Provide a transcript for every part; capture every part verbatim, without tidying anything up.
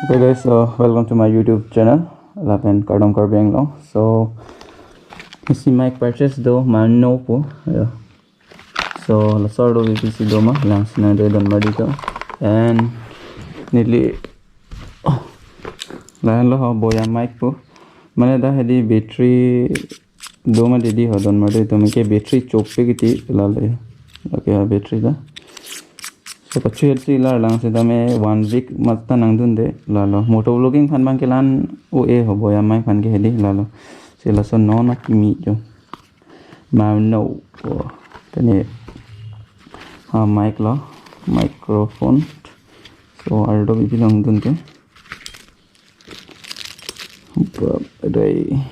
Okay guys, so welcome to my YouTube channel, lapen Kardom Karbi Anglong. So isi mic purchase do mano pu, yeah. So laso arlo B B C do ma, lang sina de don madi to. And neli, oh, lahenlo ho Boya mic pu. Mane dak hedi battery do ma didi ho don madi to, mane ke battery chope kiti lalo. Okay, ha battery ta. So pachu hedi lar lang sitame one week mat ta nangdunde lalo. Motovlogging aphan abang ke la-an o-e ho Boya mic aphan ke hedi lalo. Si laso non akimi jo. Mano. Oh, tene. Ha mic lo. Microphone. So ardo bibi langdunde. Bap rai.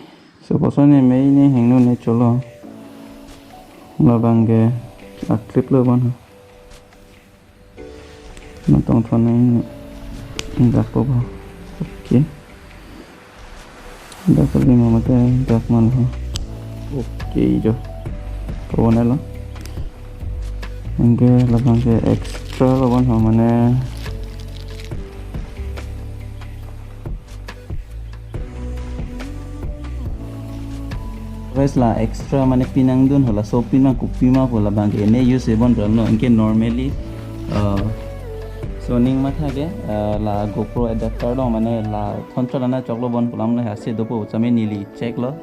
So koson ne mei ne hingno ne cholo. Labang ke a clip lo bon. Natong thon ne dak ko ba. Okay. Dak kali mama te dak man ho. Okay jo. Ko na lo. Anke labang ke extra lo bon ho mane. Guys, la extra mane pin nangdun ho, laso pin ma kopi ma pu labang ke ne use e bon ralo, anke normally, uh, so ning matha ke, uh, la GoPro adapter lo mane la thon chot ana choklo bon pu alam lo, ase dopo sitame neli check lo.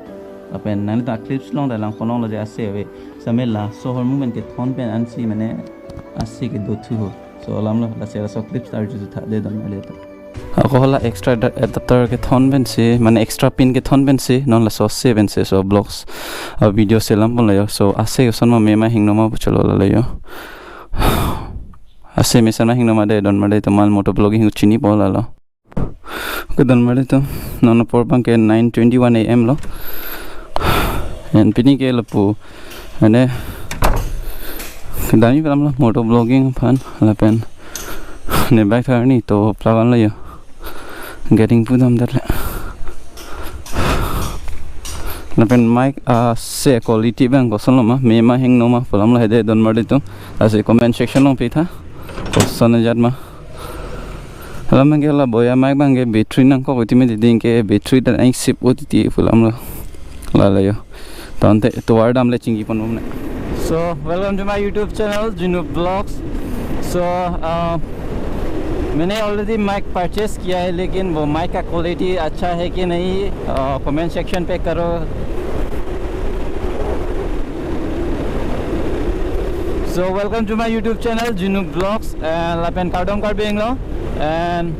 Lapen nangli ta clips along ta langpon longlo je ase ave. Sitame laso ahormu pen kethon pen ansi mane ase kedo thu ho. So alam lo, lasi laso clips ta arju tha de don madi to. Ako la extra ad-, adapter kethon pensi, mane extra pin kethon pensi, non laso ase pensi, so vlogs, uh, video selam pon lo yo. So ase koson ma, me ma hingno ma pu cholo lalo yo. Ase mesen ma hingno ma de don madi to, mal motovlogging chinipo lalo. Ke don madi to, non apor abang ke nine twenty-one A M lo. And pini ke lapu, ane, kedamji pu alam lo, motovlogging aphan, lapen ne bike thar ni to plavan lo yo. Getting pudam der le. Lapen mic, ah, se quality abang koson lo ma, me ma hingno ma pu alam lo hedi don madi to. Lasi comment section along pitha. Koson ajat ma. Alam abang ke la Boya mic abang ke battery nangkok uti me diding ke battery ta angsip uti ti pu alam lo. Lalo yo. Tangte tovar dam le chingki pon bom ne. So, welcome to my YouTube channel, Jinu Vlogs. So, uh, मैंने already mic purchase किया है, लेकिन वो mic का quality अच्छा है कि नहीं, uh, comment section पे करो। So, welcome to my YouTube channel, Jinu Vlogs, and lapen Kardom Karbi Anglong. And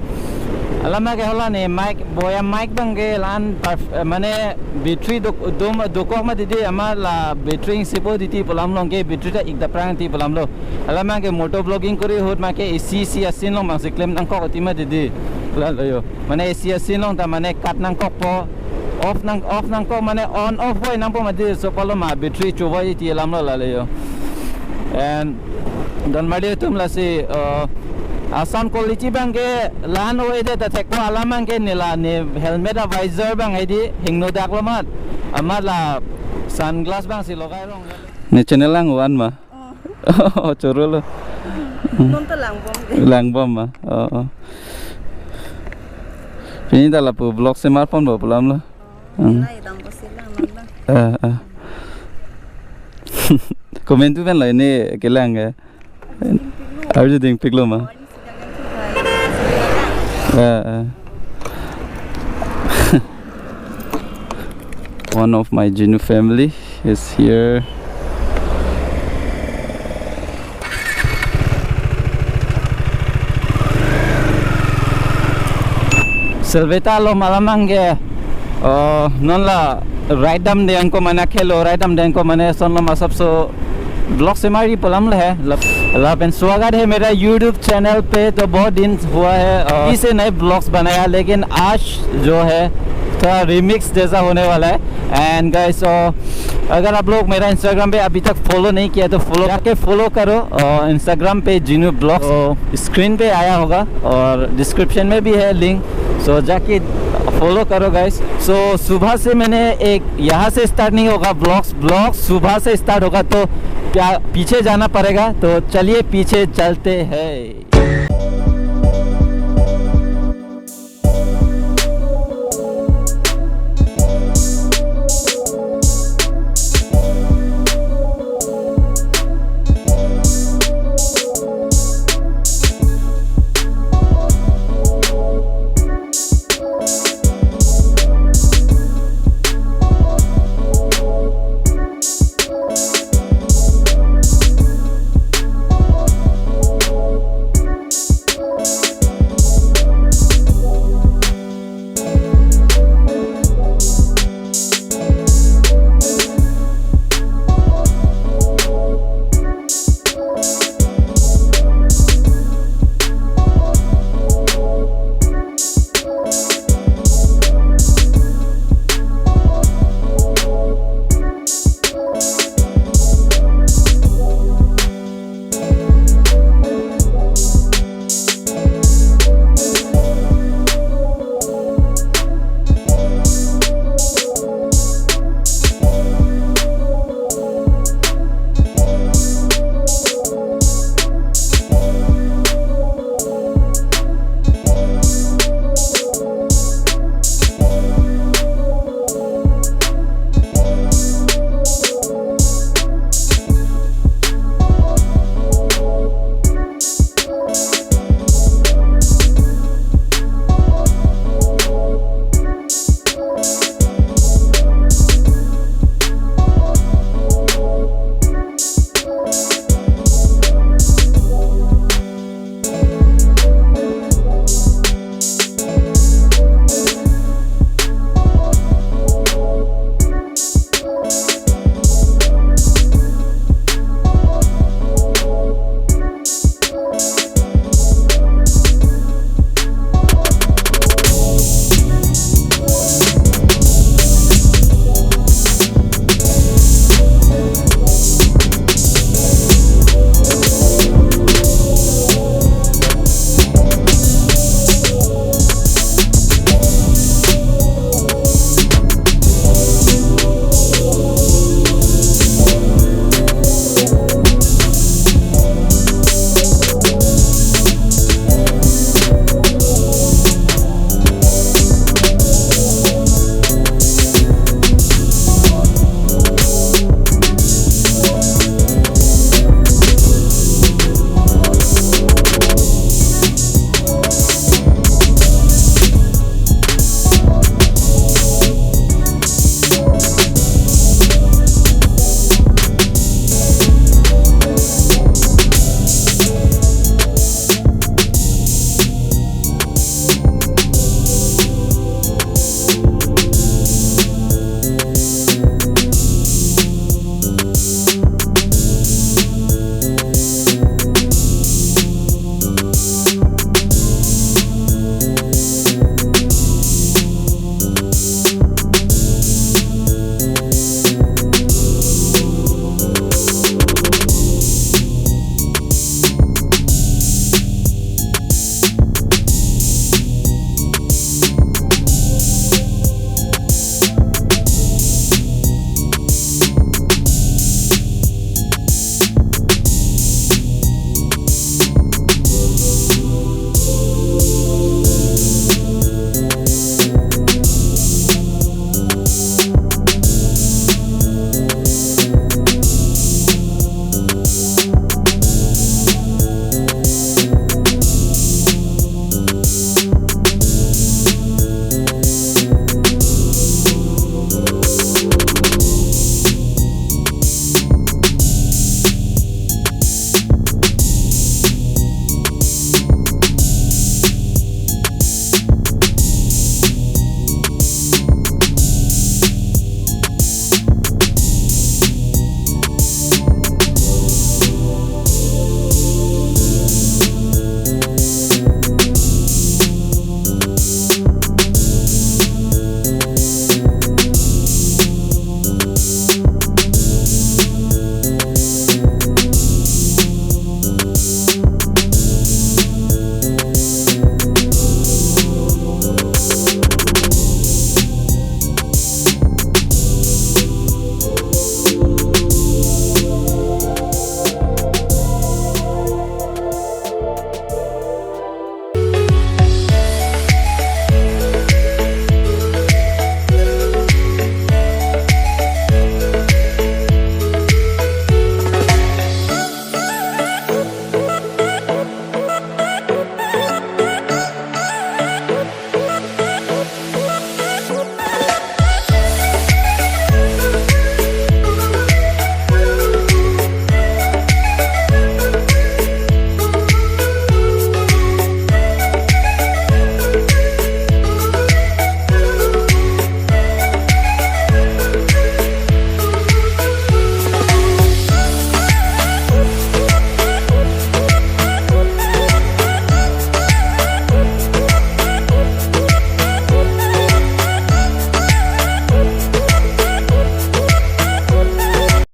alam abang ke hala ne mic, Boya mic abang ke la-an perf-, eh, mane battery dok-, dom, dokok ma didi, amat la battery sipo didi pu alam lo, anke battery ta ik daprang ti pu alam lo. Alam abang ke motovlogging kori ahut ma ke A C, A C asin along abang si klem nangkok uti ma didi. Lalo yo. Mane A C asin along ta mane kat nangkokpo. Off nang, off nangkok mane on off hoi nangpo ma didi, so palo ma battery chovoi ti alam lo lalo yo. And don madi atum lasi, uh, a sound quality abang ke la-an o-e de ta thekpo, alam abang ke ne la ne helmet a visor abang hedi hingno dak lo mat. Amat la sunglass abang si logai rong. Ne channel lang one ma? Oh. Oh, choro lo. Non to lang bom de. Lang bom ma? Oh, oh. Pini ta lapu vlog semar pon bo pu alam lo. Hmm. Nai dam ko silang non bang. Ah, ah. Comment tu pen la ne kelang ke. Arju dingpiklo ma? Ah, ah. One of my Jinu family is here. Silveta lo alam abang ke, oh, non la ride damde angko mane khelo, ride damde angko mane son lo ma sabso vlog semari pu alam le hai. Lap-, lapen स्वागत है मेरा YouTube channel पे। तो बहुत दिन हुआ है, अ, इसे नए व्लॉग्स बनाया, लेकिन आज जो है थोड़ा रिमिक्स जैसा होने वाला है। एंड गाइस, अ, अगर आप लोग मेरा Instagram पे अभी तक फॉलो नहीं किया तो फॉलो, जाके फॉलो करो, अ, Instagram पे जिनू व्लॉग्स, अ, स्क्रीन पे आया होगा और डिस्क्रिप्शन में भी है लिंक, सो जाके फॉलो करो गाइस। सो सुबह से मैंने एक, यहाँ से स्टार्ट नहीं होगा व्लॉग्स, व्लॉग सुबह से स्टार्ट होगा, तो क्या पीछे जाना पड़ेगा, तो चलिए पीछे चलते हैं।